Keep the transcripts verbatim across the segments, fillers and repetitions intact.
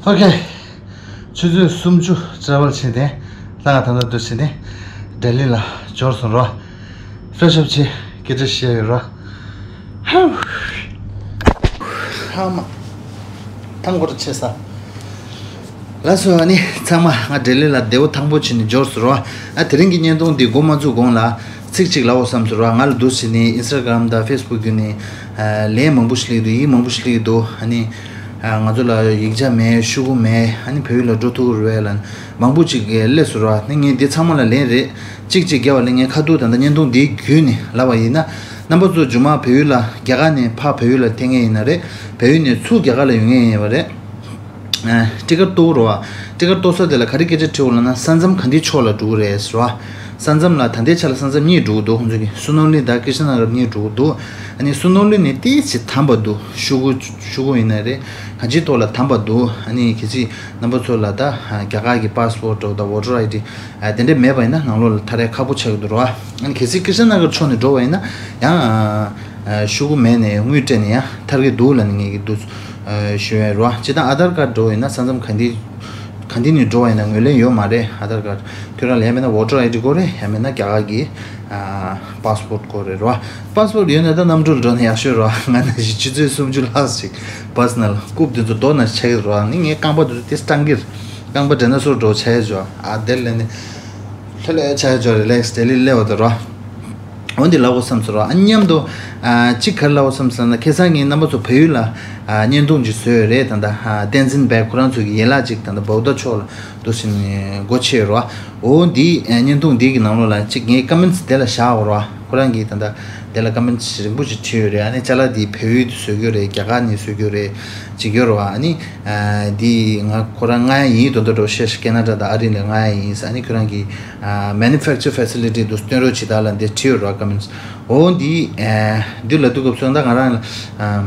ཨོ་ཁེ། ཆུ་ཚོད་སུམ་ཅུ་ཙམ་བྱས་ཏེ། ད་ང་ད་ལྟ་འདུག་སེ་ནས་ལྡི་ལི་ལ་འབྱོར་སོང་རོ། ཕེ་རེ་ཤི་ཨབ་བྱས་སྐད་ཆ་བཤད་ཡོད་རོ། ཧ་མ། ཐང་གོ་ར་ཆེ་ས། ལགས་སོ། ཨ་ནི་ཚང་མ་ང་ལྡི་ལི་ལ་བདེ་པོ་ཐང་པོ་བྱས་ནས་འབྱོར་སོང་རོ། ཨ་དེ་རིང་གི་བརྙན་ཐུང་འདི་འགོ་མ་བཙུགས་གོང་ལ། ཚིག་གཅིག་ལབ་དགོས་བསམ་སོང་ར། ང་ལ་འདུག་སེ་ནས་ཨིན་སི་ཊ་གྷ་རམ་དང་ཕེ་སི་བུག་བརྒྱུད་ནས་ལན་མང་པོ་ཞིག་སླེབས་འདུག་ཡིག་མང་པོ་ཞིག་སླེབས་འདུག་ཨ་ནི་ང་ཚོ་ལ་ཡིག་ཆ་མེད། ཤོག་གུ་མེད། ཨ་ནི་བལ་ཡུལ་ལ་འགྲོ་ཐུབ་ཀྱི་རེད་ལབ་མང་པོ་ཅིག་སླེབས་སོང་ར། ཨ་ནི་ངས་འདི་ཚང་མ་ལ་ལན་རེད་གཅིག་གཅིག་རྒྱབ་པ་ལ། ངས་ཁ་ཐུག་ད་ལྟ་བརྙན་ཐུང་འདིའི་བརྒྱུད་ནས་ལབ་པ་ཡིན་ན། རྣམ་པ་ཚོ་མཇུག་མ་བལ་ཡུལ་ལ། རྒྱ་གར་ནས་ཕར་བལ་ཡུལ་ལ་ཐེབས་མཁན་ཡིན་ན་རེད། བལ་ཡུལ་ནས་ཚུར་རྒྱ་གར་ལ་ཡོང་མཁན་ཡིན་པ་རེད། ཨ་ཊི་ཀེ་ཊི་གཏོར་རོ། ཊི་ཀེ་ཊི་གཏོར་ས་དེ་ལ་ག་རེ་སྐད་ཆ་དྲིས་པ་ལབ་ན། ས་མཚམས་ག་འདིའི་ཕྱོགས་ལ་འགྲོ་གི་རེད་ཟེར་བ། ས་མཚམས་ལ་ད་ལྟའི་ཆ་ལ་ས་མཚམས་གཉིས་འགྲོ་གི་འདུག་ཁོང་ཚོ་གི་སུ་ནོ་ལི་དང་ཀི་ཤ་ན་གར་གཉིས་འགྲོ་གི་འདུག་ཨ་ནི་སུ་ནོ་ལི་ནས་ཏོག་ཙམ་དམ་པ་འདུག་ཤོག་གུ་ཤོག་གུ་ཡིན་ན་རེད། གང་ཅིའི་ཐོག་ལ་དམ་པ་འདུག་ཨ་ནི་གལ་སྲིད་རྣམ་པ་ཚོ་ལ་ད་རྒྱ་གར་གྱི་པཱ་སི་པོར་ཊི་འདྲ་བོ་དང་ཝོ་ཊར་ཨའི་ཌི་དེ་འདྲ་མེད་པ་ཡིན་ན་ནང་ལོགས་ལ་ཐར་ཡ་ཁག་པོ་ཆགས་ཀྱི་འདུག་རོ། ཨ་ནི་གལ་སྲིད་ཀི་ཤ་ན་གར་ཕྱོགས་ནས་འགྲོ་བ་ཡིན་ན་ཡང་ཤོག་གུ་མེད་ནས་དངུལ་སྤྲད་ནས་ཡང་ཐར་གྱི་འདུག་ལབ་ནས་ངས་ཀྱི་འདུག་ཞུ་ཡ་རོ། སྤྱིར་བཏང་ཨ་དྷར་ཀར་འགྲོ་ཡིན་ན་ས་མཚམས་ག་འདི་ག་འདི་ནས་འགྲོ་བ་ཡིན་ན་ངོས་ལེན་ཡོད་མ་རེད། ཨ་དྷར་ཀར་ཁྱོད་རང་ལ་ཡང་མེད་ན་ཝོ་ཊར་ཨའི་ཌི་དགོས་རེད། ཡང་མེད་ན་རྒྱ་གར་གྱི་ཨ་པཱ་སི་པོར་ཊི་དགོས་རེད་རོ། པཱ་སི་པོར་ཊི་ཡོད་ན་ད་གནམ་གྲུ་ལ་འགྲོ་ན་ཡག་ཤོས་རོ། ང་ན་གཞི་ཆུ་ཚོད་སུམ་ཅུ་ལྷག་ཅིག་པཱ་སི་ནལ་རྐུབ་དེ་ཚོ་རྡོ་ནང་ཆགས་ཀྱི་རོ། ཨ་ནི་ངའི་རྐང་པ་དེ་ཚོ་དེ་སྐྲངས་ཀྱི་རེད། རྐང་པ་ཌའི་ནོ་སོར་འདྲ་བོ་ཆགས་ཡ་ཅོ། ཨ་དེར་སླེབས་ནས་ལྷོད་ལྷོད་ཆགས་ཡ་ཅོ། རི་ལེག་སི་ལྡི་ལི་སླེབས་པ་དང་རོ། འོ་འདི་ལབ་དགོས་བསམ་སོང་རོ། ཨ་མཉམ་དུ་ཨ་གཅིག་ག་རེ་ལབ་དགོས་བསམ་སོང་ན། ཁ་སང་ངས་རྣམ་པ་ཚོ་བལ་ཡུལ་ལ་ཨ་བརྙན་ཐུང་ཅིག་བཟོས་ཡོད་རེད། ད་ལྟ་ཨ་བསྟན་འཛིན་སྦེག་ཁོ་རང་ཚོ་གི་ཡན་ལག་ཅིག་ད་ལྟ་བོ་དྷ་ཕྱོགས་ལ་འདུག་སེ་ནས་སྒོ་ཕྱེ་ཡོད་རོ། འོ་འདི་ཨ་བརྙན་ཐུང་འདི་གི་ནང་ལོགས་ལ་ཅིག་ངས་ཀོ་མེན་ཊི་དེ་ལ་བཞག་ཡོད་རོ། ཁོ་རང་གིས་ད་ལྟ་དེ་ལ་ཀོ་མེན་ཊི་རིང་པོ་ཅིག་བྲིས་ཡོད་རེད། ཨ་ནི་ཅ་ལག་འདི་བལ་ཡུལ་དུ་བཟོ་གི་ཡོད་རེད། རྒྱ་གར་ནས་བཟོ་གི་ཡོད་རེད་ཅིག་ཡོད་རོ། ཨ་ནི་ཨ་འདི་ང་ཁོ་རང་མངགས་ཡ་ཡིན་མདོག་མདོག་འདྲ་བོ་བཤད་ཤག་ཁེ་ན་ཌ་དང་ཨ་རི་ནས་མངགས་ཡ་ཡིན་ཟེར། ཨ་ནི་ཁོ་རང་གིས་ཨ་མེ་ནུ་ཕེག་ཅར་ཕེ་སི་ལི་ཊི་དུ་སྟོན་རོགས་བྱེད་དང་ལབ་འདི་བྲིས་ཡོད་རོ། ཀོ་མེན་ཊི། འོ་འདི་ཨ་འདི་ལབ་དུས་སྐབས་སུ་ད་ང་རང་ཨ་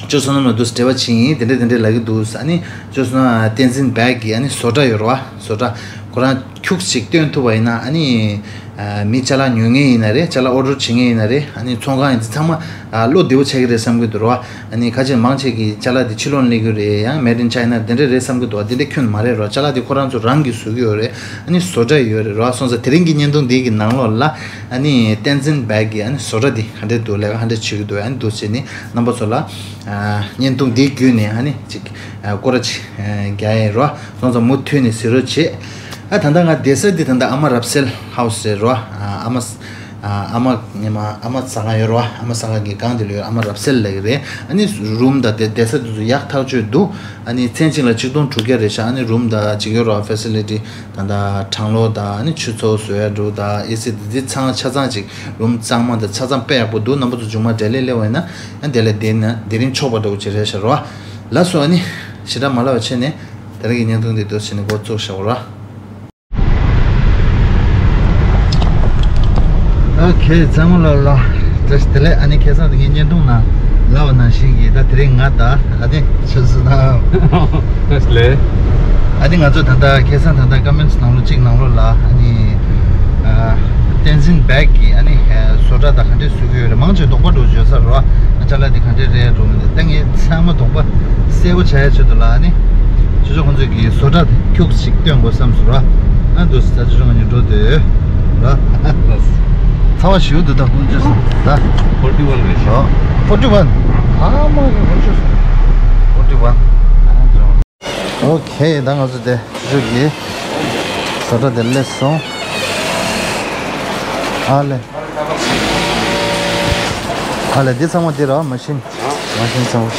ཅོ་བསོད་ནམས་ལ་འདུག་འབྲེལ་བ་བྱེད་ཡིན། དེ་འདྲ་དེ་འདྲ་ལབ་ཀྱི་འདུག་ཨ་ནི་ཅོ་བསོད་ནམས་བསྟན་འཛིན་སྦེག་གིས་ཨ་ནི་བཟོ་གྲྭ་ཡོད་རོ། བཟོ་གྲྭ་ཁོ་རང་ཁྱུག་ཅིག་སྟོན་ཐུབ་པ་ཡིན་ན། ཨ་ནི་ཨ་མི་ཅ་ལག་ཉོ་མཁན་ཡིན་ན་རེད། ཅ་ལག་ཨོ་ཌར་བྱེད་མཁན་ཡིན་ན་རེད། ཨ་ནི་ཚོང་ཁང་ཡིན་ཚེ་ཚང་མ་ཨ་བློ་བདེ་པོ་ཆགས་ཀྱི་རེད་བསམ་གྱི་འདུག་རོ། ཨ་ནི་ཁ་ཆེ་མང་ཆེ་གིས་ཅ་ལག་དེ་ཕྱི་ལོགས་ནས་སླེབས་ཀྱི་རེད། ཡང་Made in China དེ་འདྲ་རེད་བསམ་གྱི་འདུག་དེ་འདྲ་ཁྱོན་མ་རེད་རོ། ཅ་ལག་དེ་ཁོ་རང་ཚོ་རང་གིས་བཟོ་གི་ཡོད་རེད། ཨ་ནི་བཟོ་གྲྭ་ཡོད་རེད་རོ། སོང་ཙང་དེ་རིང་གི་བརྙན་ཐུང་འདི་གི་ནང་ལོགས་ལ་ཨ་ནི་བསྟན་འཛིན་སྦེག་གིས་ཨ་ནི་བཟོ་གྲྭ་དེ་ག་འདྲ་འདུག་ལས་ཀ་ག་འདྲ་བྱེད་ཀྱི་འདུག་ཨ་ནི་འདུག་བྱས་ནས་རྣམ་པ་ཚོ་ལ་ཨ་བརྙན་ཐུང་འདི་བརྒྱུད་ནས་ཨ་ནི་ཅིག་ཨ་སྐོར་ར་ཅིག་ཨ་རྒྱག་ཡིན་རོ། སོང་ཙང་མུ་མཐུད་ནས་གཟིགས་རོགས་བྱེད། ཨ་ད་ལྟ་ང་བསྡད་ས་འདི་ད་ལྟ་ཨ་མ་རབ་གསལ་ཧའུ་སི་རེད་རོ། ཨ་ཨ་མ་ཨ་ཨ་མ་ངེ་མ་ཨ་མ་ཟ་ཁང་ཡོད་རེད་བ། ཨ་མ་ཟ་ཁང་གི་སྒང་དེ་ལ་ཡོད། ཨ་མ་རབ་གསལ་ལབ་ཀྱི་རེད། ཨ་ནི་རུམ་དང་དེ་བསྡད་ས་དེ་ཚོ་ཡག་ཐག་ཆོད་འདུག་ཨ་ནི་མཚན་གཅིག་ལ་ཆིག་སྟོང་དྲུག་བརྒྱ་རེད་ཤག་ཨ་ནི་རུམ་དང་ཅིག་ཡོད་རེད་བ། ཕེ་སི་ལི་ཊི་ད་ལྟ་གྲང་གློག་དང་ཨ་ནི་ཆུ་ཚོད་བཟོ་ཡ་འདུག་དང་ཨེ་སི་དེ་དེ་ཚང་ཆ་ཚང་ཅིག་རུམ་གཙང་མ་དང་ཆ་ཚང་དཔེ་ཡག་པོ་འདུག་རྣམ་པ་ཚོ་མཇུག་མ་འབྲེལ་ལས་སླེབས་པ་ཡིན་ན་ཨ་དེ་ལ་བསྡད་ན་དེ་རིང་ཆོག་པ་འདྲ་བོ་ཅིག་རེད་ཤག་རེད་བ། ལགས་སོ། ཨ་ནི་ཞེ་དྲག་མ་ལབ་པ་བྱས་ནས་དེ་རིང་གི་བརྙན་ཐུང་འདི་འདུག་བྱས་ནས་འགོ་བཙུགས་བཞག་རོགས། ཨོ་ཁེ། ཚང་མ་ལ་ལ་བཀྲ་ཤིས་བདེ་ལེགས། ཨ་ནི་ཁ་སང་དེ་ངའི་བརྙན་ཐུང་ནང་ལབ་པ་ནང་བཞིན་གྱི་ད་དེ་རིང་ང་དང་ཨ་ནི་ཆུ་ཚོད་ནང་བཀྲ་ཤིས་བདེ་ལེགས། ཨ་ནི་ང་ཚོ་ད་ལྟ་ཁ་སང་ད་ལྟ་ཀོ་མེན་ཊི་ནང་ལོགས་གཅིག་ནང་ལོགས་ལ་ཨ་ནི་ཨ་བསྟན་འཛིན་སྦེག་གིས་ཨ་ནི་ཨ་བཟོ་གྲྭ་དང་ག་འདྲས་བཟོ་གི་ཡོད་རེད། མང་ཆེ་དོགས་པ་འདྲ་བོ་བརྗོད་ས་རེད་བ། ཅ་ལག་དེ་ག་འདྲས་རེད་འགྲོ་མི་འདུག་ད་ངས་ཚང་མ་དོགས་པ་གསལ་པོ་བྱ་ཡ་ཆེད་དུ་ལ་ཨ་ནི་ཅོ་ཅོ་ཁོང་ཚོས་ཀྱི་བཟོ་གྲྭ་ཁྱུག་ཅིག་སྟོན་དགོས་བསམ་སོང་ར། ཨ་འདུག་སེ་ད་ཅོ་ཅོ་ང་གཉིས་འགྲོ་འདོད་ར། ཚ་བ་ཞེ་པོ་འདུག་ད་ཁོང་ཚོས་སོང་ད། ཕོར་ཊི་ཝན་རེད་ཤག་ཨོ། ཕོར་ཊི་ཝན། ཨ་མ་གི་ཁོང་ཚོས་སོང་། ཕོར་ཊི་ཝན། ཨ་འགྲོ། ཨོ་ཁེ། ད་ང་ཚོ་དེ་ཅོ་ཅོ་གི་བཟོ་གྲྭ་དེ་སླེབས་སོང་། ཨ་ལེ། ཨ་ལེ། འདི་ཚང་མ་འདི་ར་མ་ཤིན། མ་ཤིན་ཚང་མ།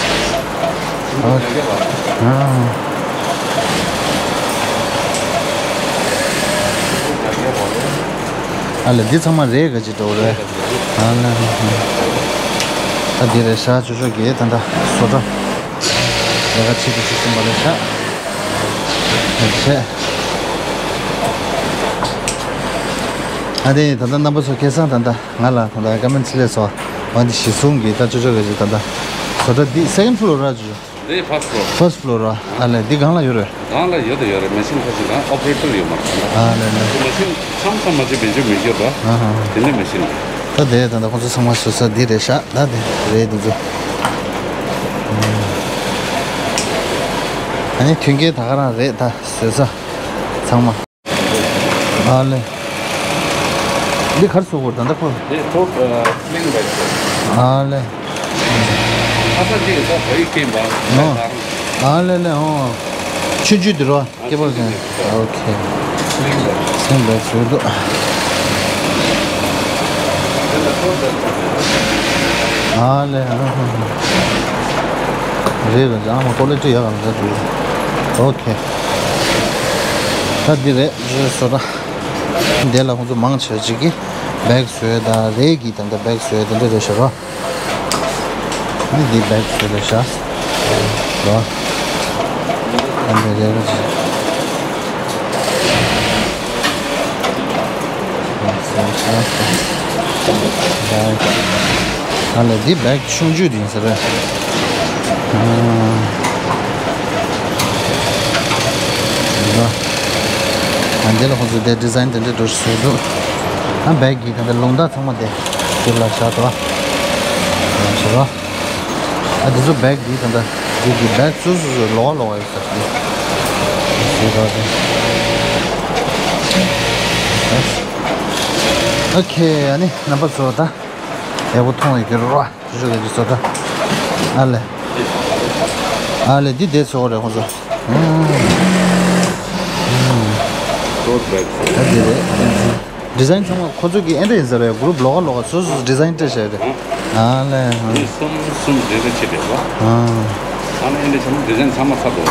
ཨ། ཨ་ལེ། འདི་ཚང་མ་རེད་ག་ཅི་འགྲོ་རེད། ཨ་ལེ། ཨ་འདི་རེད་ཤག་ཅོ་ཅོ་གི་ད་ལྟ་བཟོ་གྲྭ། ལས་ཀ་བྱེད་དུ་ཅིག་སོང་བ་རེད་ཤག་ཨ་ཆེ། ཨ་དེ་ད་ལྟ་རྣམ་པ་ཚོ་ཁ་སང་ད་ལྟ་ང་ལ་ད་ལྟ་ཀོ་མེན་ཊི་སླེབས་སོང་། འོ་འདི་གཞི་བཟུང་གི་ད་ཅོ་ཅོ་གི་ཅིག་ད་ལྟ་བཟོ་གྲྭ་འདི་སེ་ཀེན་ཌི་ཕི་ལོར་ར་ཅོ་ཅོ། འདི་ཕར་སི་ཊི་ཕློར། ཕར་སི་ཊི་ཕློར་ར། ཨ་ལེ། འདི་སྒང་ལ་ཡོད་རེད། སྒང་ལ་ཡོད་དེ་ཡོད་རེད། མེ་ཤིན་ཁ་ཅིག་རང་ཨོ་པ་རེ་ཊར་ཡོད་མ་རེད། ཨ་ལེ་ལེ། འདི་མེ་ཤིན་མཚམས་མཚམས་མ་བྱེད་བེད་སྤྱོད་མི་སྐྱོར་ར། ཨ་ཧ། དེ་འདྲ་མེ་ཤིན། ད་དེ་ད་ལྟ་ཁོང་ཚོ་ཚང་མ་བཟོ་ས་འདི་རེད་ཤག་ད་དེ་རེད་འདུག་ཚོ། ཨ་ནི་མཐུན་རྐྱེན་ད་ག་རང་རེད། ད་བཟོ་ས་ཚང་མ། ཨ་ལེ། འདི་གར་བཟོ་དགོས་ད་ལྟ་ཁོ། འདི་ཐོག་སླིང་བའི་ཨ་ལེ། ཁ་ས་ཅིག་ད་བོད་ཡིག་མཁྱེན་པ། ཨ་ལེ་ལེ། ཨོ། ཆུང་ཆུང་འདི་རོ། སྐྱེ་བོ་ཟེར། ཨོ་ཁེ། སེམས་པའི་ཚུལ་དུ། ཨ་ལེ། ཨ་ཧ་ཧ། རེད་རེད། ཨ་མ་ཀོ་ལི་ཊི་ཡག་ག་ལ་འདུག་ཨོ་ཁེ། ད་འདི་རེད། བཟོ་ར། འདི་ལ་ཁོང་ཚོ་མང་ཆེ་ཅིག་གིས་བེག་བཟོས་ད་རེད་གི། ད་ལྟ་བེག་བཟོས་ད་འདི་རེད་ཤག་ར། ནི་འདི་བེག་ཚོ་རེད་ཤག་རོ། ཨ་འདི་རེད་རེད། ཨ་ལས་འདི་བེག་ཆུང་ཆུང་འདི་ཡིན་ས་རེད། ཨ་རོ། ཨ་འདི་ལ་ཁོང་ཚོ་དེ་ཌི་ཛའིན་དེ་འདྲ་འདྲ་བཟོས་འདུག་ཨ་བེག་གི་ད་ལྟ་རླུང་རྟ་ཚང་མ་དེ། དེ་ལ་བཞག་ཏོ། ཞེས་པ། ཨ་དེ་ཚོ་བེག་འདི་ད་ལྟ་འདི་གི་བེག་སོ་སོ་སོ་ལོགས་ལོགས་ཡོད་ས་དེ། ཞེས་པ་དེ། ཨོ་ཁེ། ཨ་ནི་རྣམ་པ་ཚོ་ད་ཡག་པོ་མཐོང་ཡོད་ཀྱི་རེད་བ། ཞུ་ཞུ་གི་ཚོ་ད། ཨ་ལེ། ཨ་ལེ་འདི་དེ་ཚོ་རེད་ཁོང་ཚོ། ཨ་འདི་རེད། ཌི་ཛའིན་ཚང་མ་ཁོ་ཚོ་གི་ཨེ་འདྲ་ཡིན་ཟེར་རེད། གུ་རུབ་ལོགས་ཀ་ལོགས་ཀ་སོ་སོ་ཌི་ཛའིན་སྤྲད་བྱས་རེད། ཨ་ལེ། ཨ་ནི་གསུམ་གསུམ་འདྲེས་ཀ་ཕྱེ་བསྡད་པ། ཨ་ནི་ཨེ་འདྲ་བྱས་ན་ཌི་ཛའིན་ཚང་མ་ཚར་འདུག་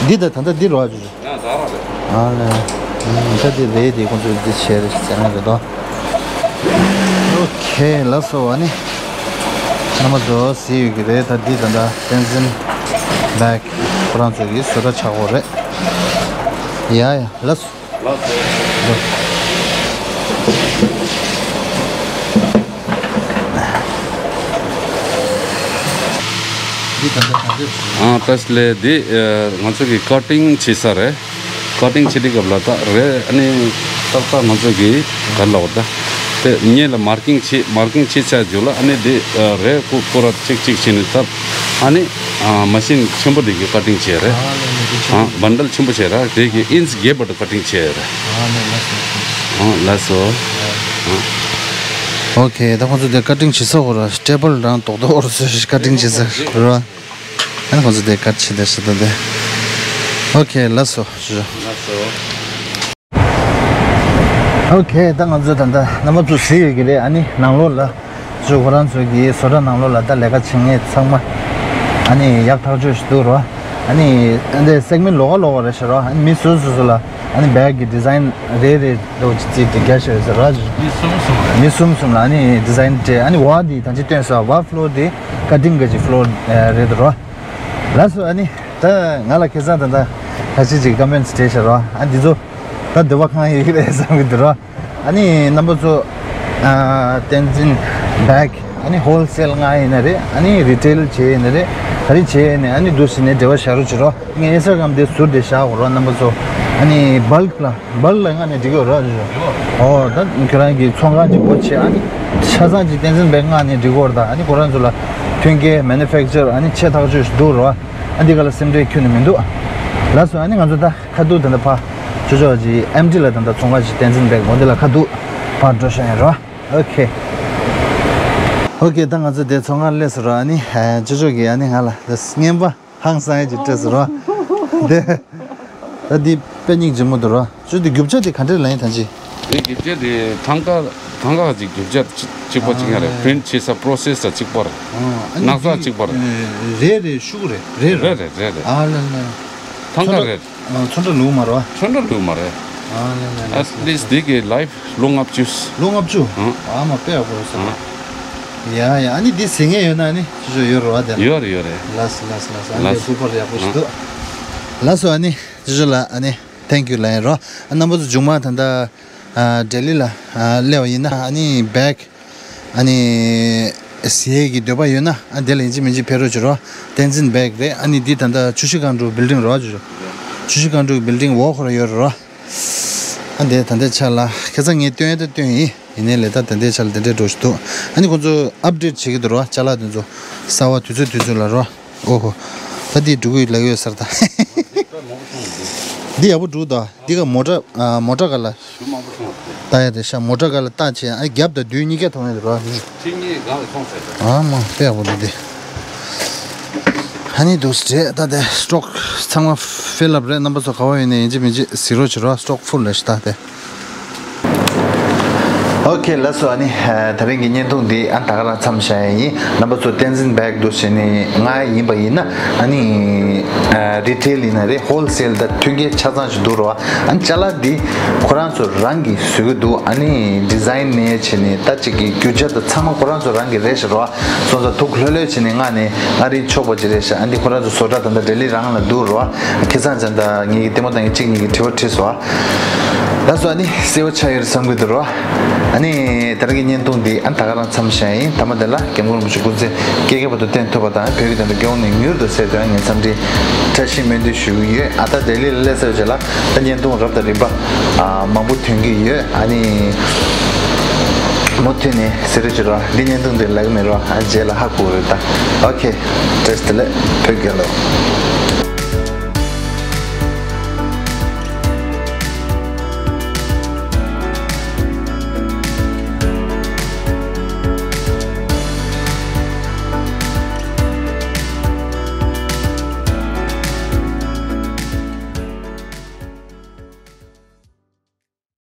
འདི་ད་ད་ལྟ་འདི་རོ་ཨ་ཅུ་ཅུ། ཡང་ཟ་ར་རེད། ཨ་ལེ། ད་འདི་རེད་དེ་ཁོང་ཚོ་འདི་བྱས་རེད་ཟེར་ན་རེད་དོ། ཨོ་ཁེ་ལགས་སོ། ཨ་ནི་རྣམ་པ་ཚོ་གཟིགས་ཡོད་ཀྱི་རེད། ད་འདི་ད་ལྟ་བསྟན་འཛིན་བེག་ཁོ་རང་ཚོ་གི་བཟོ་གྲྭ་ཆགས་ཡོད་རེད། ཡ་ཡ་ལགས་སོ། ལགས་སོ། འདི་ད་ལྟ་ག་འདྲས། ཨ་ད་ལས་འདི་ང་ཚོ་གི་ཀ་ཊིང་བྱེད་ས་རེད། ཀ་ཊིང་བྱེད་དུས་སྐབས་ལ་ད་རེད། ཨ་ནི་ཏག་ཏག་ང་ཚོ་གི་ག་ལ་བ་ད་དེ་སྔོན་ལ་མར་ཀིང་བྱེད། མར་ཀིང་བྱེད་ཚར་རྗེས་ལ་ཨ་ནི་འདི་རེད་ཀོ་ཀོ་ར་གཅིག་གཅིག་བྱས་ནས་ད་ཨ་ནི་མ་ཤིན་ཆེན་པོ་དེ་གི་ཀ་ཊིང་བྱས་རེད། ཨ་བན་ཌལ་ཆེན་པོ་བྱས་ར། དེ་གི་ཨིན་ཅི་བརྒྱད་བར་དུ་ཀ་ཊིང་བྱས་རེད། ཨ་ལགས་སོ། ཨོ་ཁེ། ད་ཁོང་ཚོ་དེ་ཀ་ཊིང་བྱེད་ས་ཧོ་ར་ཊེ་བལ་རང་རྡོག་རྡོག་ར་ཚོས་ཀ་ཊིང་བྱེད་ས་ར། ཨ་ནི་ཁོང་ཚོ་དེ་ཀ་ཊི་བྱེད་དེ་ཤི་ད་དེ། ཨོ་ཁེ་ལགས་སོ། ཞུ་ཞུ། ལགས་སོ། ཨོ་ཁེ། ད་ང་ཚོ་ད་ལྟ་རྣམ་པ་ཚོ་གཟིགས་ཡོད་ཀྱི་རེད། ཨ་ནི་ནང་ལོགས་ལ་ཚོ་ཁོ་རང་ཚོ་གི་བཟོ་གྲྭ་ནང་ལོགས་ལ་ད་ལས་ཀ་བྱེད་མཁན་ཚང་མ་ཨ་ནི་ཡག་ཐག་ཆོད་ཞིག་འདུག་རོ། ཨ་ནི་ཨ་འདི་སེག་མེན་ཊི་ལོགས་ཀ་ལོགས་ཀ་རེད་ཤག་རོ། ཨ་ནི་མི་སོ་སོ་སོ་ལ་ཨ་ནི་བེག་གི་ཌི་ཛའིན་རེ་རེ་རོ་ཅིག་ཅིག་ཅིག་རྒྱག་ཤག་ཡོད་ས་རོ། མི་གསུམ་གསུམ་རེད། མི་གསུམ་གསུམ་ལ་ཨ་ནི་ཌི་ཛའིན་སྤྲད། ཨ་ནི་བ་འདི་ད་ཅི་སྟོན་ས་བ་ཕ་ལོར་འདི་ཀ་ཊིང་གི་ཅིག་ཕ་ལོར་རེད་རོ། ལགས་སོ། ཨ་ནི་ད་ང་ལ་ཁ་སང་ད་ད་ཁ་ཤས་ཅིག་ཀོ་མེན་ཊི་སྤྲད་ཤག་རོ། ཨ་འདི་ཚོ་ད་འདོད་པ་ཁེངས་ཡོད་ཀྱི་རེད་བསམ་གྱི་འདུག་རོ། ཨ་ནི་རྣམ་པ་ཚོ་ཨ་བསྟན་འཛིན་བེག་ཨ་ནི་ཧོལ་སེལ་ང་ཡིན་ན་རེད། ཨ་ནི་རི་ཊེལ་བྱས་ཡིན་ན་རེད། ག་རེ་བྱས་ཡིན་ནའི་ཨ་ནི་འདུག་སེ་ནས་འབྲེལ་བ་བྱ་རོགས་བྱེད་རོགས། ངས་ཨིན་སི་ཊ་གྷ་རམ་དེ་ཟུར་དེ་བཞག་གོ་རོགས། རྣམ་པ་ཚོ་ཨ་ནི་བལྐ་ལ་བལྐ་ལ་ང་ནས་འགྲིག་གི་རོགས། ཨོ་ད་ཁྱོད་རང་གི་ཚོང་ཁང་ཅིག་སྒོ་ཕྱེ། ཨ་ནི་ཆ་ཚང་ཅིག་བསྟན་འཛིན་བེག་ང་ནས་འགྲིག་གི་རོགས། ད་ཨ་ནི་ཁོ་རང་ཚོ་ལ་མཐུན་རྐྱེན་མེ་ནུ་ཕེག་ཅར་ཨ་ནི་ཆེ་ཐག་ཆོད་ཞིག་འདུག་རོགས། ཨ་འདི་ག་ལ་སེམས་ཁྲལ་ཁྱོན་ནས་མི་འདུག་ལགས་སོ། ཨ་ནི་ང་ཚོ་ད་ཁ་ཐུག་དེ་འདྲ་ཕ་ཅོ་ཅོ་ཅི་ཨེམ་ཊི་ལ་ད་ལྟ་ཚོང་ཁང་ཅིག་བསྟན་འཛིན་བེག་འོ་འདི་ལ་ཁ་ཐུག་ཕར་འགྲོ་ཤག་ཡིན་རོ། ཨོ་ཁེ། ཨོ་ཁེ། ད་ང་ཚོ་དེ་ཚོང་ཁང་སླེབས་སོང་རོ། ཨ་ནི་ཅོ་ཅོ་གིས་ཨ་ནི་ང་ལ་རྔན་པ་ཧང་སང་ཡ་ཅིག་སྤྲད་སོང་རོ། དེ་ད་འདི་དཔེ་སྙིང་རྗེ་མོ་འདུག་རོ། ཅོ་འདི་རྒྱུ་ཆ་དེ་ག་འདྲས་ལ་ཡིན་ཐང་ཅི། དེ་རྒྱུ་ཆ་དེ་ཐང་ག་ཐང་ག་ཅིག་རྒྱུ་ཆ་གཅིག་པ་གཅིག་ཡ་རེད། པི་རིན་ཊི་བྱེད་ས་པོ་རོ་སེ་སི་གཅིག་པ་རེད། ཨ་ནི་ནགས་ཚལ་གཅིག་པ་རེད། རེད་རེད། ཤུགས་རེད། རེད་རེད། རེད་རེད་རེད། ཨ་ལ་ལ། ཐང་ག་རེད། ཨ་ཚོན་ཁྲ་ལུག་མ་རེད་བ། ཚོན་ཁྲ་ལུག་མ་རེད། ཨ་ལ་ལ་ལ། ཨེ་ཊི་ལིསི་ཊི་དེ་གི་ལའིཕ་ལོ་ལྔ་བཅུ། ལོ་ལྔ་བཅུ། ཨ་མ་དཔེ་ཡག་པོ་རེད་ས། ཡ་ཡ། ཨ་ནི་འདི་ཟིན་ངེས་ཡོད་ན་ཨ་ནི་ཅོ་ཅོ་ཡོད་རེད་བ་དེ་ལ། ཡོད་རེད་ཡོད་རེད། ལགས་སོ་ལགས་སོ་ལགས་སོ། ཨ་ནི་ལགས་སོ། ཧུ་པར་ཡག་པོ་ཞིག་འདུག་ལགས་སོ། ཨ་ནི་ཅོ་ཅོ་ལ་ཨ་ནི་ཐེང་ཀིའུ་ལབ་ཡིན་རོ། ཨ་རྣམ་པ་ཚོ་མཇུག་མ་ད་ལྟ་ཨ་ལྡི་ལི་ལ་ཨ་སླེབས་པ་ཡིན་ན་ཨ་ནི་བེག་ཨ་ནི་ཟ་ཡས་ཀྱི་འདོད་པ་ཡོད་ན་ཨ་དེ་ལ་ཡིན་གཅིག་མིན་གཅིག་ཕེབས་རོགས་བྱེད་རོགས། བསྟན་འཛིན་བེག་རེད། ཨ་ནི་འདི་ད་ལྟ་ཆུ་བཞི་སྒང་དྲུག་བིལ་ཌིང་རོགས་བྱེད་རོགས། ཆུ་བཞི་སྒང་དྲུག་བིལ་ཌིང་འོག་ཁོ་ར་ཡོད་རོགས། ཨ་འདི་ད་ལྟའི་ཆ་ལ་ཁ་སང་ངས་སྟོན་ཡས་ད་སྟོན་ཡིན། ཡིན་ནའི་ལས་ད་ད་ལྟའི་ཆ་ལ་དེ་འདྲའི་འགྲོ་བཞིན་འདུག་ཨ་ནི་ཁོང་ཚོ་ཨབ་ཌེཊ་བྱེད་ཀྱི་འདུག་རོགས། ཅ་ལག་དེ་ཚོ་གསར་པ་དུས་ཚོད་དུས་ཚོད་ལ་རོགས། ཨོ་ཧོ། ད་འདི་འགྲོ་གི་ལབ་ཡོད་ཟེར་ད། འདི་ཡག་པོ་འགྲོ་ད། འདི་ག་མོ་ཊ་ཨ་མོ་ཊ་ག་ལ། ལྟ་ཡ་དེ་ཤ་མོ་ཊ་ག་ལ་ལྟ་བྱས་ཨ་རྒྱབ་དང་མདུན་གཉིས་ཀ་མཐོང་ཡ་དེ་རོ། ཨ་མ་དཔེ་ཡག་པོ་འདུག་དེ། ཨ་ནི་འདུག་སེ་ད་དེ་སི་ཊོག་ཚང་མ་ཕིལ་ཨབ་རེད། རྣམ་པ་ཚོ་ག་བ་ཡོད་ནས་ཡིན་གཅིག་མིན་གཅིག་གཟིགས་རོགས་བྱེད་རོགས། སི་ཊོག་ཕུལ་རེད་ཤག་ད་དེ། ཨོ་ཁེ། ལགས་སོ། ཨ་ནི་ཨ་ད་རིང་གི་བརྙན་ཐུང་འདི་ཨ་ད་ག་རང་མཚམས་བཞག་ཡ་ཡིན། རྣམ་པ་ཚོ་བསྟན་འཛིན་བྷེག་འདུག་བྱས་ནས་ང་ཡིན་པ་ཡིན་ན་ཨ་ནི་ཨ་རི་ཊེལ་ཡིན་ན་རེད། ཧོལ་སེལ་དང་མཐུན་རྐྱེན་ཆ་ཚང་ཞིག་འདུག་རོ། ཨ་ནི་ཅ་ལག་འདི་ཁོ་རང་ཚོ་རང་གིས་བཟོ་གི་འདུག་ཨ་ནི་ཌི་ཛའིན་ནས་བྱས་ནས་ད་ཅིག་གི་རྒྱུ་ཆ་དང་ཚང་མ་ཁོ་རང་ཚོ་རང་གི་རེད་ཤག་རོ། སོང་ཙང་ཐུགས་ལྷོད་ལྷོད་བྱས་ནས་མངགས་ནས་མངགས་རིན་ཆོག་པ་ཅིག་རེད་ཤག་ཨ་འདི་ཁོ་རང་ཚོ་བཟོ་གྲྭ་ད་ལྟ་ལྡི་ལི་རང་ལ་འདུག་རོ། ཁ་སང་ཙམ་ད་ངེད་ཀྱི་ལྟད་མོ་ལྟ་མཁན་གཅིག་གཉིས་ཀྱིས་དྲི་བ་དྲིས་སོང་། ལགས་སོ། ཨ་ནི་གསལ་པོ་ཆགས་ཡོད་རེད་བསམ་གྱི་འདུག་རོ། ཨ་ནི་ད་རིང་གི་བརྙན་ཐུང་འདི་ཨ་ད་ག་རང་མཚམས་བཞག་ཡིན། མཐའ་མ་དེ་ལ་སྐྱབས་མགོན་རིན་པོ་ཆེ་སྐུ་ཚེ་བསྐལ་བརྒྱའི་བར་དུ་བརྟན་ཐུབ་པ་དང་བོད་ཀྱི་དོན་དུ་སྐྱོན་ནས་མྱུར་དུ་སེལ་དོན་ངས་འཚམས་འདྲི་བཀྲ་ཤིས་སྨོན་འདུན་ཞུ་གི་ཡོད། ཨ་ད་ལྡི་ལི་ལ་སླེབས་ཚར་རྗེས་ལ་ད་བརྙན་ཐུང་རབ་དང་རིམ་པ་ཨ་མང་པོ་ཐོན་གྱི་ཡོད། ཨ་ནི་མུ་མཐུད་ནས་གཟིགས་རོགས་བྱེད་རོགས། འདི་བརྙན་ཐུང་འདི་ལེགས་མེད་རོགས་ཨ་རྗེས་ལ་ཧ་གོ་རེད་ད། ཨོ་ཁེ། བཀྲ་ཤིས་བདེ་ལེགས། བོད་རྒྱལ་ལོ།